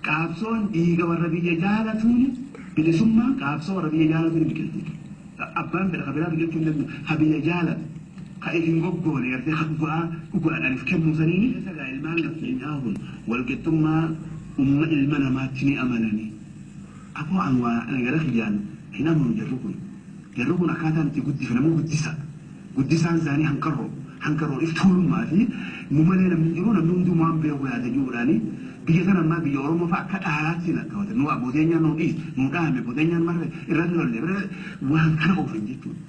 Qaabsoon dhiiga warra biyya jaalatuun bilisummaan qaabsoo warra biyya jaalatuun biqilti. Abbaan fedha kabiraa biqilchuu hin danda'u. Ha biyya jaalatu. Ka if hin goggoone gartee ha dhugaa dhugaadhaan if kennuu saniini. Keessa ilmaan nafxeenyaa kun walqixxummaa umma ilma namaatti ni amananii. Aboo an waa ana gara kiyyaan hin amanu jarri kun. Jarri kun akkaataan itti guddife namni guddisa. Guddisaan isaanii hanqarroo. Hanqarroo if tuulummaa fi nu malee namni hin jiru, namni hunduu waan beeku yaada jiruudhaani biyya sana ammaa biyya Oromoo fa'a akka dhaalaatti lakkaawwatan. Nu abbooteen nu dhiis nu dhaame abbooteen marre irratti lolle waan kana oofan jechuudha.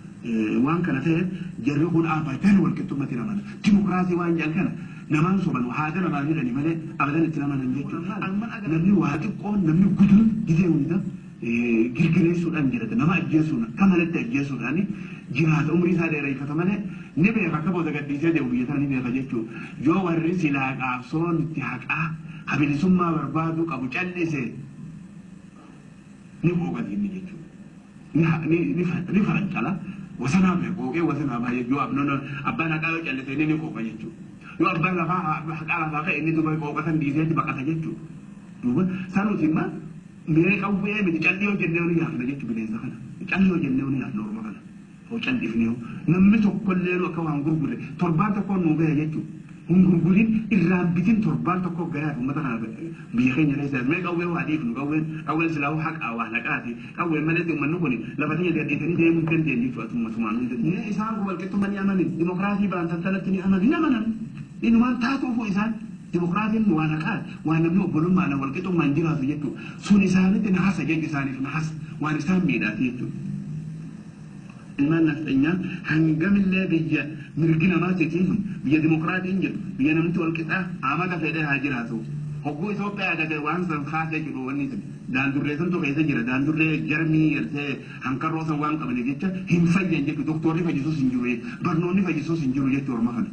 Waan kana ta'eef jarri kun abadan walqixxummatti namana. Dimokiraasii waan jedhan kana namaan soban haada namaan hidhani malee abadan itti namanan jechuudha. Namni waa xiqqoon namni guduun gizee hunda girgireessuudhaan jirata, nama ajjeesuun akka malatti ajjeesuudhaan jiraata, umrii isaa dheereeffata malee ni beeka akka booda gadhiisee deemu biyya tana ni beeka jechuudha. Yoo warri silaa qaabsoon itti haqaa habilisummaa barbaaduu qabu callise ni qooqati inni jechuudha. Ni farancala wasanaa bahe qooqee wasanaa bahe yoo abbaan haqaa yoo callise inni ni qooqa jechuudha. Yoo abbaan lafaa haqaa lafaa ka'e inni duuba qooqatan dhiiseetti baqata jechuudha. Duuba sanuuti immoo mee qawwee miti calli yoo jennee ni yaafna jechuudha bineensa kana. Calli yoo jennee ni yaafna orma kana. Hoo callifnee namni tokkollee akka waan gurgurre torbaan tokko nu gahe jechuudha. Hin gurgurin irraan bitin torbaan tokko gahaa uummata kana biyya keenya keessa mee qawwee waa dhiifnu qawween silaa haqaa waa naqaati qawween malee uummanni kun lafa keenya gadhiisanii deemuu hin dandeenye jechuudha atummatumaan hundi. Mee isaan kun walqixxummaa ni amanin dimokiraasii baan sanatti ni amanin hin amanan inumaan taatuufu isaan dimokiraasiin waa naqaati waan namni obbolummaan walqixxummaan jiraatu jechuudha sun isaanitti nahasa jechu isaaniif nahasa waan isaan miidhaati jechuudha. Ilmaan nafxanyaa hangamillee biyya mirgi namaa jechuun biyya dimokiraatiin jedhu biyya namni walqixaa amata fedhee haa jiraatu. Hogguu Itoophiyaa agartee waan san kaasee jiru wanni sun daandurree santu keessa jira daandurree jarmii gartee hankarroo san waan qabaniif jecha hin fayyan jechuudha doktorri fayyisuus hin jiru barnoonni fayyisuus hin jiru jechuudha orma kana.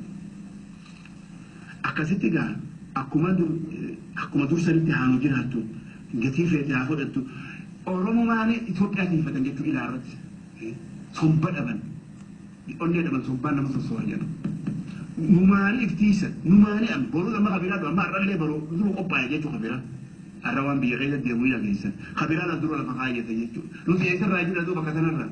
Akkasitti gaa akkuma dursanitti haa nu jiraattu gatii feete haa fudhattu Oromomaan Itoophiyaa tiifatan jechuudha ilaarratti. Somba dhaban onnee dhaban sombaan nama sosso'a jedhu. Numaanii iftiisa numaanii amma boruu nama kabiraa amma har'allee boruu dura qophaa'e jechuudha kabiraa. Har'a waan biyya keessa deemu hin dhageessan. Kabiraa las dura lafa kaayyate jechuudha. Nuti eessarraa jira duuba bakka sanarraa.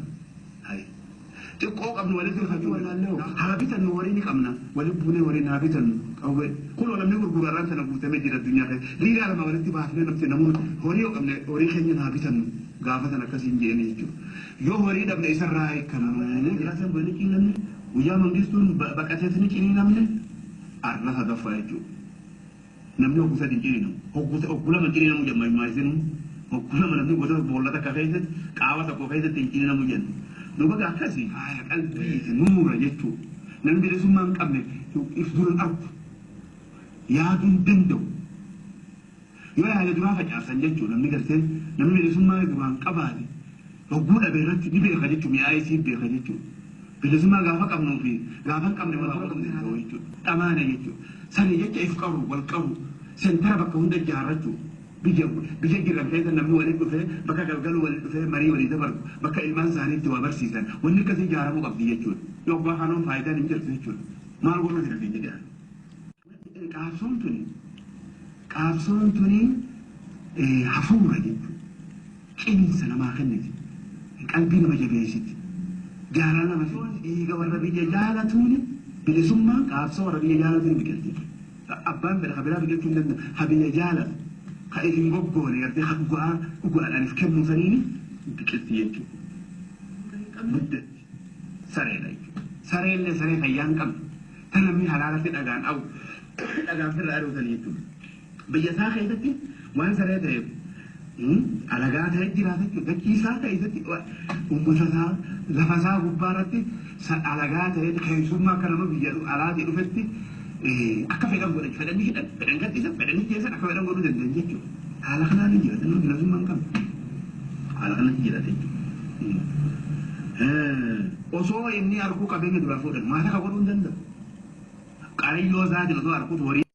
Xiqqoo qabnu walitti hafuu wallaallee haa bitannu horii ni qabna walitti buunee horii haa bitannu qawwee kunoo namni gurguru har'aan sana guutamee jira addunyaa keessa liiraa lama walitti baafnee namti namoonni horii yoo qabne horii keenya haa bitannu gaafa sana akkasiin jeeni jechuudha. Yoo horii dhabne isarraa hiikkannu. Siyaasaan ni ciniinamne guyyaa mangistuun baqatees ni ciniinamne arra sadaffaa jechuudha. Namni hogguu sadi ciniinamu hogguu lama ciniinamu jedhama himaasinu hogguu lama namni gosa boolla takka keessatti qaama tokko keessatti hin ciniinamu jenna. Duuba akkasii faaya qalbii nuura jechuudha. Namni bilisummaa hin qabne if dura argu yaaduu hin danda'u. Yoo yaada duraa facaasan jechuudha namni gartee namni bilisummaa duraan qabaate hogguu dhabe irratti ni beeka jechuudha mi'aa isii beeka jechuudha. Bilisummaa gaafa qabnuu fi gaafa hin qabne wal qabnu danda'u jechuudha. Dhamaana jechuudha. Sani jecha if qabu wal qabu sentara bakka hunda ijaarrachuu biyya biyya jiran keessa namni waliin dhufee bakka galgaluu waliin dhufee marii walii dabarsu bakka ilmaan isaanii itti waa barsiisan wanni akkasii ijaaramuu qabdi jechuudha. Yoo abbaa kanoon faayidaan hin jirtu jechuudha. Maal godhuu dandeenya jedha. Qaabsoon tuni hafuura jechuudha. Qinsa namaa kenniti. Qalbii nama jabeessiti. Jaalala nama dhiiga warra biyya jaalatuuni bilisummaan qaabsoo warra biyya jaalatuuni biqilti. Abbaan fedha kabiraa biqilchuu hin danda'u. Ha biyya jaalatu. Ha if hin goggoone gartee ha dhugaa dhugaadhaan if kennuu saniini biqilti jechuudha. Guddatti. Sareedha jechuudha. Sareellee saree fayyaa hin qabne. Ta namni halaalatti dhagaan awu dhagaan firra ari'utan jechuudha. Biyya isaa keessatti waan saree ta'eef alagaa ta'e jiraata jechuudha. Dachii isaa keessatti uummata isaa lafa isaa gubbaa irratti alagaa ta'e keessummaa akka nama biyya alaatii dhufetti akka fedhan godhan fedhanii hidhan fedhan gadhiisan fedhanii jeessan akka fedhan godhuu danda'an jechuudha. Haala kanaan hin jiraatan namni bilisummaa hin qabne. Haala kanatti jiraata jechuudha. Osoo inni arguu qabeenya duraa fuudhan maal akka godhuu hin danda'u. Qarayyoo isaatiin osoo arguutu horii.